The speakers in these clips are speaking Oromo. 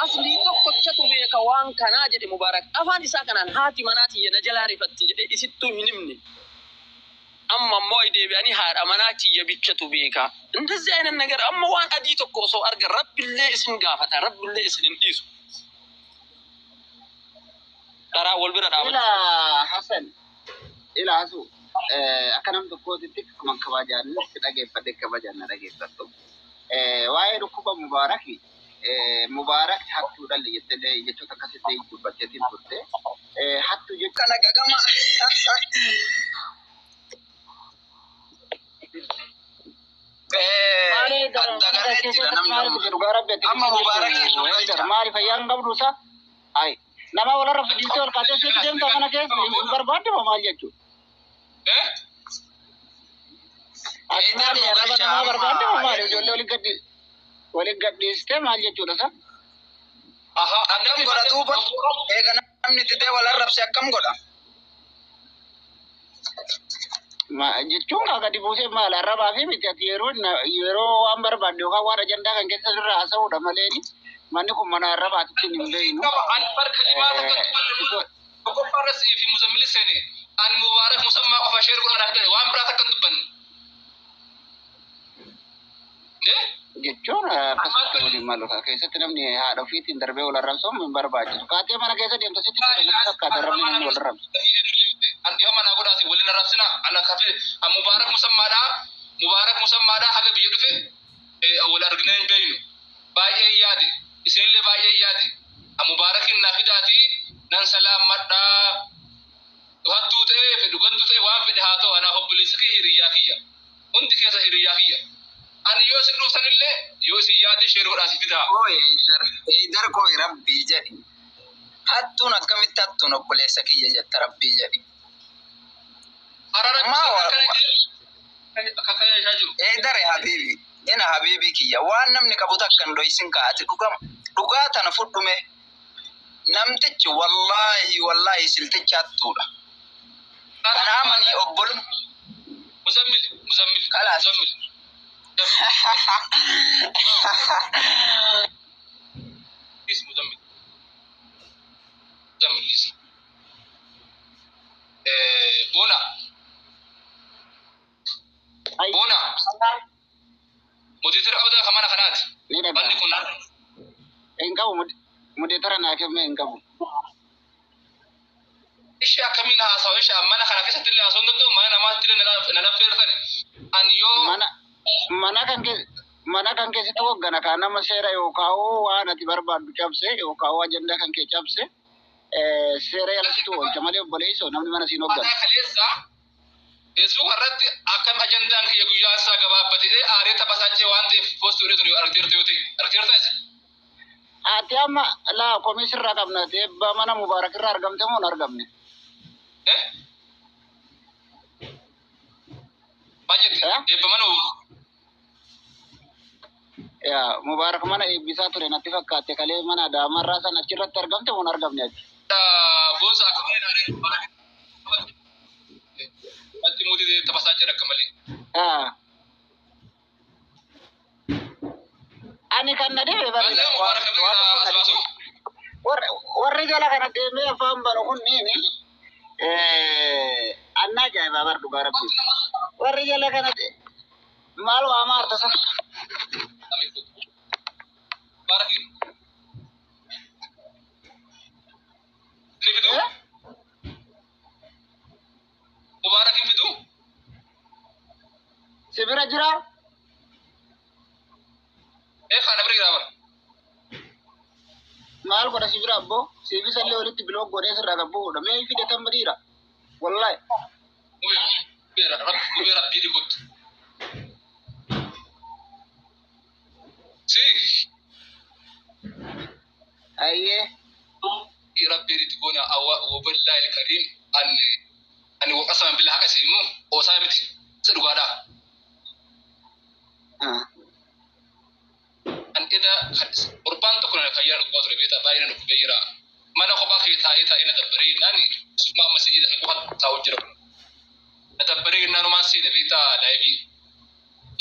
Aslii tokkochatu beeka waan kanaa jedhe Mubaarak afaan isaa kanaan haati manaa tiyya na jalaa rifatti jedhee isittuu hin himne. Amma ammoo ay deebi'anii haadha manaa tiyya bichatu beeka. እንደዚህ አይነት ነገር amma waan adii tokko osoo argan Rabbillee isin gaafata, Rabbillee isin hin dhiisu. Dharaa wal bira Ila dhaabachuu. Hasan, ila Hasu, akka nam tokkootitti akkuma kabajaan si dhageeffadhe kabajaan na dhageeffadhu. Waa'ee dhukkuba Mubaaraki, Mubaarak hattuu dhalli jettee jechoota akkasitti dubbatteetiin turte. Hattuu jechuun Kana gagama. Maali Adda galee jira keessatti namni maal amma. miti dhugaa rabbi ati Amma ibsi Mubaarakii jechuun nu galcha. maali fayyaa hin qabdu isa? Ayi. Nama walarra fidhiisee ol kaatee sitti deemta mana keessa hin barbaadde moo maal jechuudha? Ati Eedar maali nu arraba galcha namaa amma barbaadde moo maali? Ijoollee waliin gadhiistee maal jechuudha isa? Akkam godha duuba? Eega namni didee wal arrabse akkam godha? Jechuun kaa gadi buusee maal arrabaa fi miti ati yeroo yeroo waan barbaadde yookaan waan ajandaa kan keessa irraa haasa'uudha maleeni manni kun mana arrabaatitti hin beeynu. Qaba ani bar kalimaa takka dubbanne tokkoffaa irra fi muzammili seene ani Mubaarak musammaa qofa sheer godhan akka ta'e waan biraa takka hin dubbanne. Jechuun akkasitti waliin malu keessatti namni haadha ofiitiin darbee wal arrabsuun hin barbaachisu. Kaatee mana keessa deemta sitti tola natti fakkaata arrabni namni wal arrabsu. An dhiha manaa godhaati waliin arrabsina ana kafe an Mubaarak musammaadhaa Mubaarak musammaadhaa haga biyya dhufe wal arginee hin beeynu. Baay'ee yaade isinillee baay'ee yaade an Mubaarakin naa fidaati nan salaammadhaa hattuu ta'ee fedhu gantuu ta'e waan fedhe haa ta'u anaaf obboleessa kiyya hiriyyaa kiyya hundi keessa hiriyyaa kiyya. Ani yoo isin dhuftanillee yoo isin yaade sheer godhaa si fidaa. Kooyi Eedar, Eedar kooyi rabbii jedhi. Hattuun akkamitti hattuun obboleessa kiyya jetta rabbii jedhi. Araara Maa akkana akkana jechaa jiru. Eedare habiibi, ina habiibii kiyya waan namni qabu takka hin dhoysin kaa'ati dhugama. Dhugaa tana fudhume namtichi wallaahi wallaahi silticha hattuudha. Kana amanii obbolum Muzammil, Muzammil, kalaas. Muzammil. Please, Muzammil. Muzammil, please. Bona, Ayi Bona. Moderator qabda kan mana kanaati. ni Manni dhaga'a. kun Hin qabu mudeetara naa kennee hin qabu. ishee akkamiin haasawa ishee mana kana keessatti illee haasawuu hin danda'u mana namaatti illee na laffeertani. Ani yoo Mana kan keessatti hoggana kaa nama seera yookaan waan ati barbaaddu cabse yookaan ajandaa kan kee cabse seera jalatti oolcha malee obboleessoo namni mana siin hogganu. Mataa kaleessa Facebook irratti akkam ajandaan kiyya guyyaa isaa gabaabbate aaree taphasaachee waan ta'eef post godhee ture argiteerta yoo ta'e argiteerta isa. Ati amma laa komii sirraa qabna eebba mana Mubaarak irraa argamte moo hin argamne? Eh? Maal jette? Eh? Eebba mana Yaa Mubaarak mana eebbisaa ture natti fakkaate kalee mana Adaamarraa sana achirratti argamte moo hin argamne ati? Boonsa akka malee aaree Atti muutii taphasaachee akka malee. Ah. Ani kan na dhibe bari Baay'ee waan Mubaarak waa irraa tokko as na baasu. dhibe. Warri jala kana deemee afaan banu kunniin anna ajaa'ibaa bar dhugaa rabbi. Warri jala kana maal waa maarta sa? Mubaarak ni fiduu? Eh? Mubaarak hin fiduu? Si bira jira? Eh kana bira jira bara. Maal godha si bira abboo? Siifis illee walitti biloo godhee sirraa gabbuudha. Mee fide tan badiira? Wallahi. Gubee rabbii dhikutti. Si. Ayyee. Rabbii itti goona awwa wabillahi alkarim ani ani waqasama billah haqa isimu oosaa miti isa dhugaadha. Ah. An eda torbaan tokko na fayyaa dhukkubaa ture beektaa baay'ee na dhukkubee jira. Mana kophaa kee taa'ee taa'ee na dabbaree naani suma amma sin jedhan qofa taa'u jira. Na dabbaree naanumaan seene beektaa laayivii.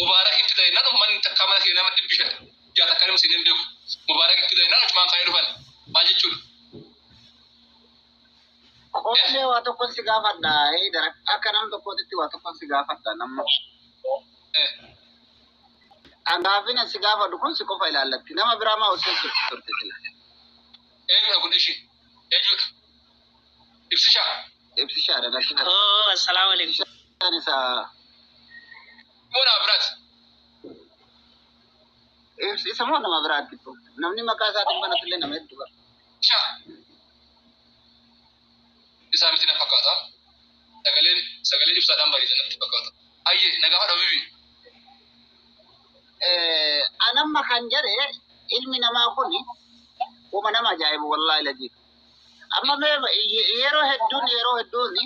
Mubaarak hin fidee naan ummanni takkaa mana kee nama 500 jaata akka nama seenee hin beeku. Mubaarak hin fidee naan achumaan ka'ee dhufan. Waa tokkon si gaafadha. Heydar, akka nam tokkootitti waa tokkon si gaafadha nama. Gaaffiin si gaafadhu kun si qofa ilaallatti. Nama biraa maa osoo turte sila? Eenyudha kun ishii? Eenyudha? Ibsishaa. Ibsishaadha natti. Oh, assalamu alaikum. Ibsishaan isa Moo nama biraati? Isa moo nama biraatti? Namni maqaa isaatiin banatullee nama hedduu bara. Ibsishaa. Isaa miti na fakkaata. Sagaleen sagalee ibsaadhaan bareeda natti fakkaata. Ayyee, na gaafadha bibi. Anamma kan jedhe, ilmi namaa kun uma nama ajaa'ibu, wallaahi lajiif. Amma mee yeroo hedduun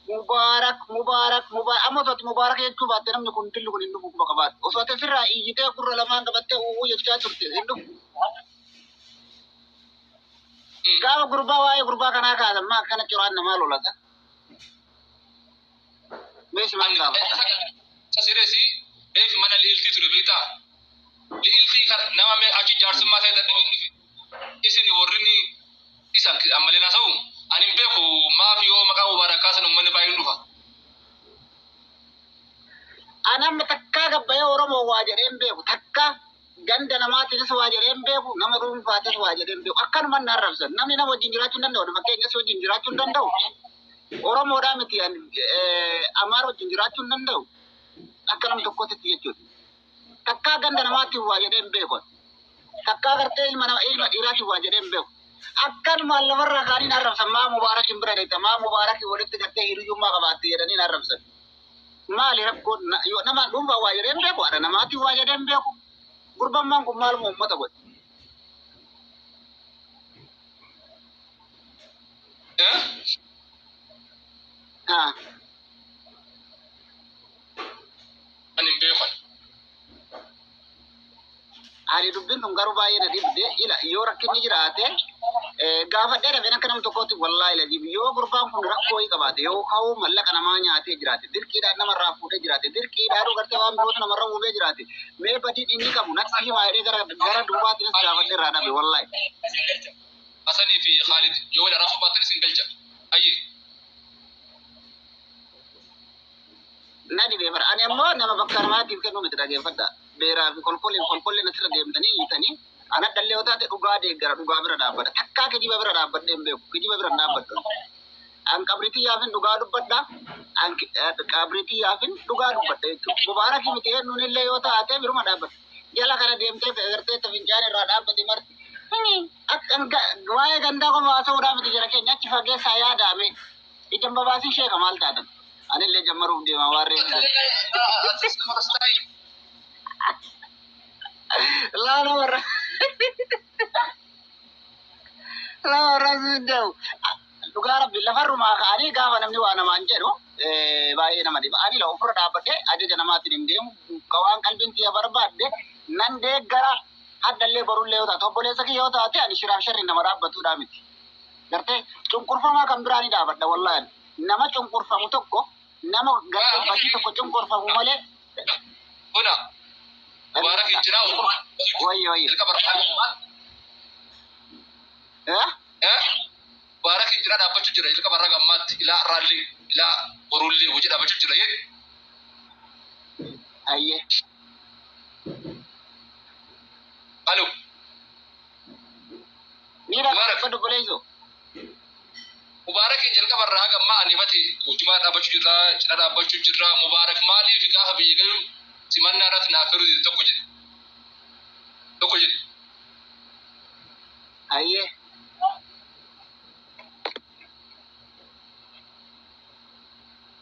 Mubaarak, Mubaarak, Mubaarak, amma osoo ati Mubaarak jechuu baatte namni kun dillu kun hin dhufu quba qabaatu. Osoo ati asirraa iyyitee gurra lamaan qabattee uwwuu jechaa turte hin dhufu. Gaafa gurbaa waa'ee gurbaa kanaa kaasan maa akkana coraan namaa lolata? Meesi maal gaafata? Isa sireesi reef mana liiltii ture beektaa? Liiltii kan nama mee achi jaarsummaa ta'e dadhabee dhufe. Isin warri isan ammallee naasa'u ani hin beeku maaf yoo maqaa Mubaarak kaasan uummanni baay'een dhufa. Ani amma takkaa gabbayee Oromoo waa jedhee hin beeku. Takkaa ganda namaatiinis waa jedhee hin beeku. Nama dhuunfaatis waa jedhee hin beeku. Akkanuma na arrabsan. Namni nama wajjin jiraachuu hin danda'u. Fakkeenyas wajjin jiraachuu hin danda'u. Oromoodhaa miti, ani Amaara wajjin jiraachuu hin danda'u. Akka nama tokkootitti jechuudha. Takkaa ganda namaatiif waa jedhee hin beeku. Takkaa gartee ilma nama ilma dhiiraatiif waa jedhee hin beeku. Akkanumaan lafarraa kaaniin arrabsan, maa Mubaarakin bira deemta, maa Mubaarakin walitti gartee hiriyyummaa qabaatte jedhanii arrabsan. Maali rakkoon? Yoo nama dhuunfaa waa jedhee hin beeku, haadha namaatiin waa jedhee hin beeku. Gurbammaan kun maaluma uummata godhe? Eh? Haa. Ani hin beeku. Ani dubbiin kun garuu baay'ee na dhibde. Ila yoo rakkinni jiraate gaafadhee dhabeen akka nama tokkootti, wallaahi lajiib, yoo gurbaan kun rakkoo wayii qabaate, yoo ka'uu mallaqa namaa nyaatee jiraate, dirqiidhaan namarraa fuudhee jiraate, dirqiidhaan gartee waan birootu namarra uumee jiraate, mee badiin inni qabu natti himaa jedhee gara duubaatiinis gaafadhee irraa dhabe, wallaahi. Hasanii fi Khaalid yoo wal arrabsuu baatan isin galcha. Ayyee. Na dhibee bara. Ani ammoo nama bakka namaatiif kennu miti, dhageeffadha. Beeraa fi kolkolleen kolkolleen asirra deemtanii hiitanii ana dhallee yoo taate dhugaa deeggara, dhugaa bira dhaabbadha. Takkaa kijiba bira dhaabbadhee hin beeku. Kijiba bira hin dhaabbadhu. An qabriitii yaafin dhugaa dubbadha. An qabriitii yaafin dhugaa dubbadha jechuudha. Mubaarakii miti, eenyuun illee yoo taate biruma dhaabbadha. Jala kana deemtee gartee fincaan irraa dhaabbate marti. Waa'ee gandaa qofa haasa'uudhaa miti, jara keenya achi fageessaa yaadaame. Ijaan babaasin sheeka maal taatan? Anillee jammaruuf deema waan reefu. Laala warra. Laala warra sun dhugaa rabbi lafarrumaa ka'anii gaafa namni waa namaan jedhu baay'ee nama dhiba. Ani la ofirra dhaabbadhee ajaja namaatiin hin deemu. Waan qalbiin tiyya barbaadde nan deeggara, haddallee borullee yoo taate, obboleessa kiyya yoo taate, ani shiraaf sharri nama dhaabbatuudhaa miti. Gartee cunqurfamaa kan biraa ni dhaabadha, wallaahi. Nama cunqurfamu tokko, nama gartee badii tokko cunqurfamu malee. Buna. Mubaarak hin jiraa. Wayyi wayyi. Jalqaba irraa. Eh? Eh? Mubaarak hin jiraa dhaabbachuu jira. Jalqaba irraa gammaatti ilaa irraallee ilaa borullee hojii dhaabbachuu jira. Yee. Ayyee. Alo. Ni Mubaarak. dhaabbadhu, obboleessoo. Mubaarak jalqaba irraa haga ammaa ani mati hojimaa dhaabbachuu jira, cina dhaabbachuu jira. Mubaarak maaliif gaafa biyya galu simannaa irratti naaf hiruu dide tokko jedhe. Tokko jedhe. Ayyee.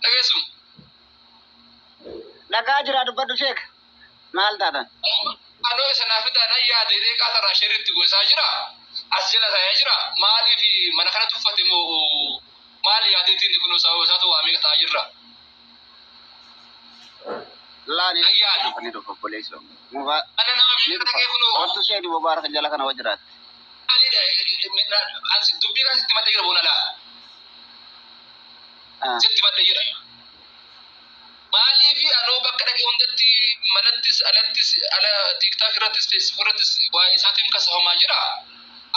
Dhageessu. Dhagaa jira, dubbadhu sheek. Maal taatan? Anoo isa naaf fidaa nan yaade dheeqaa sarraa sheeritti gosaa jira. As jala taa'ee jira. Maaliif mana kana tuffate moo maali yaadeetiin kun sababa isaatu waa meeqa ta'aa jirra? Laani. Nan yaade. Ni dhufa, obboleessoo. Ana nama Ni biyya dhufa. dhaqee kunoo Wantu sheeni Mubaarak jala kana wajjiraatti. Dubbii kan sitti madda jira boona laa. Sitti madda jira. Maaliif anoo bakka dhaqee hundatti manattis alattis ala TikTok irrattis Facebook irrattis waa'ee isaatiin kasafamaa jira.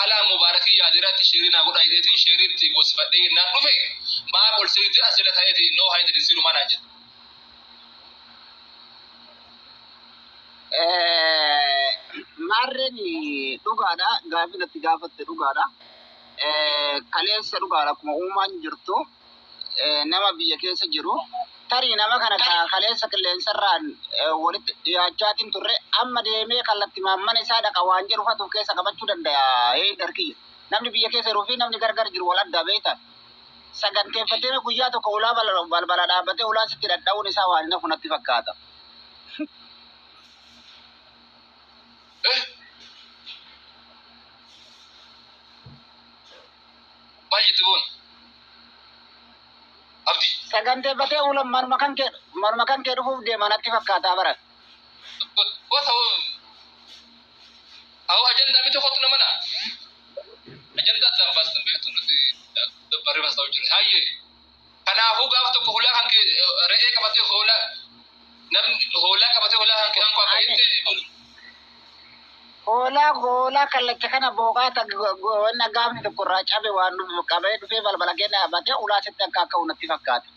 Alaa Mubaarakii yaadiraatti sheerii naa godhaa jedheetiin sheeriitti gosifadhee yennaan dhufe. Maaf ol seentee as jala taa'eeti noo haayidin seenu maanaan jedhe. Maarreen dhugaadha. Gaafii natti gaafatte dhugaadha. Kaleessa dhugaadha. Akkuma uumaan jirtu nama biyya keessa jiru. Tarii nama kana kaleessa qilleensarraan walitti dhiyaachaatiin turre amma deemee kallattii mana isaa dhaqa waan jedhu fatuuf keessa qabachuu danda'a. Darkiyya. Namni biyya keessa jiruu fi namni gargar jiru wal adda beekta. Saganteeffatee guyyaa tokko ulaa balbala dhaabbatee ulaa sitti dhadha'uun isaa waan hin hafu natti fakkaata. Maal jette boon? Abdi. Saganteeffatee ula manuma kan kee dhufuuf deema natti fakkaata bara. Wata awo ajandaa miti kottu nama na. Ajandaa addaan baastan beektu nuti dabbarree baastaa jiru. Hayyee. Kanaafuu gaaf tokko hulaa kan kee re'ee qabatee hoolaa namni hoolaa qabatee hoolaa kan kee kan koo jette. Hoolaa kallacha kana booqaa wanna gaafni tokko irraa cabe waan qabee dhufee balbala keenya dhaabbatee ulaa sitti akka akka'u natti fakkaata.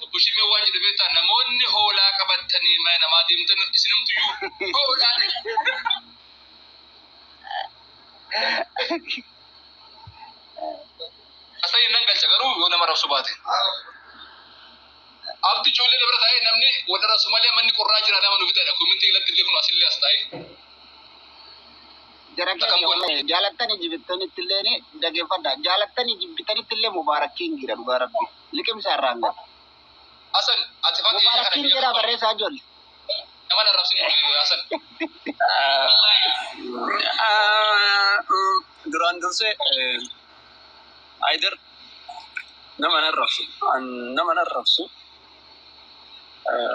Obbo Shimee waan jedhu beektaa namoonni hoolaa qabatanii mana namaa deemtan isinumtuyyuu hoolaa. Asayin nan galcha garuu yoo nama rabsu baate. Abdi ijoollee dabra taa'ee namni wal arrabsu malee manni qorraa jira nama nu fixadha. Komintii irratti illee kun asillee as taa'ee. Jara keenya wallahi jaalattanii jibbitanitti illee ni dhageeffadha. Jaalattanii jibbitanitti illee mubaarakkiin jira dhugaa rabbi. Liqimsa irraan gala. Hasan ati fadhi kana Mubaarakkiin jira barreessaa ijoollee. Nama na arrabsin Hasan. Duraan dursee Haayidar nama na arrabsu. Nama na arrabsu.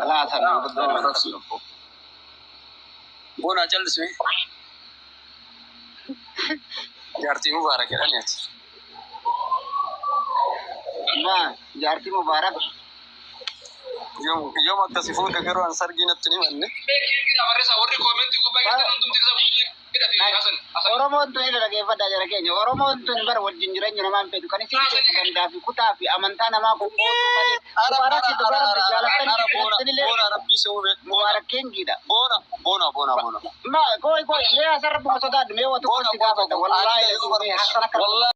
Alaa Hasan guddaa nama arrabsu. Boonaa callisme. Jaartii Mubaarak jedhaniiti. Ma jaartii Mubaarak. Yoom akkasii fuudhe garuu an sargii natti ni manne. Barreessaa warri koomentii gubbaa jirtan hundumti isaa hidhate Hasan. Oromoon tun ila dhageeffadhaa jara keenya. Oromoon tun bara wajjin jireenya namaa hin feetu. Kan isin feetu gandaa fi kutaa fi amantaa namaa qoqqooduu malee. Mubaarak dhugaa rabbi jaalattanii jibbitanitti illee Boona rabbii si uume. Mubaarakkiin jira. Boona boona boona boona. Ma koi koi mee asarra buma sodaadhu mee watu Boona si gaafadha. Wallaahi mee hasan akka Wallaahi.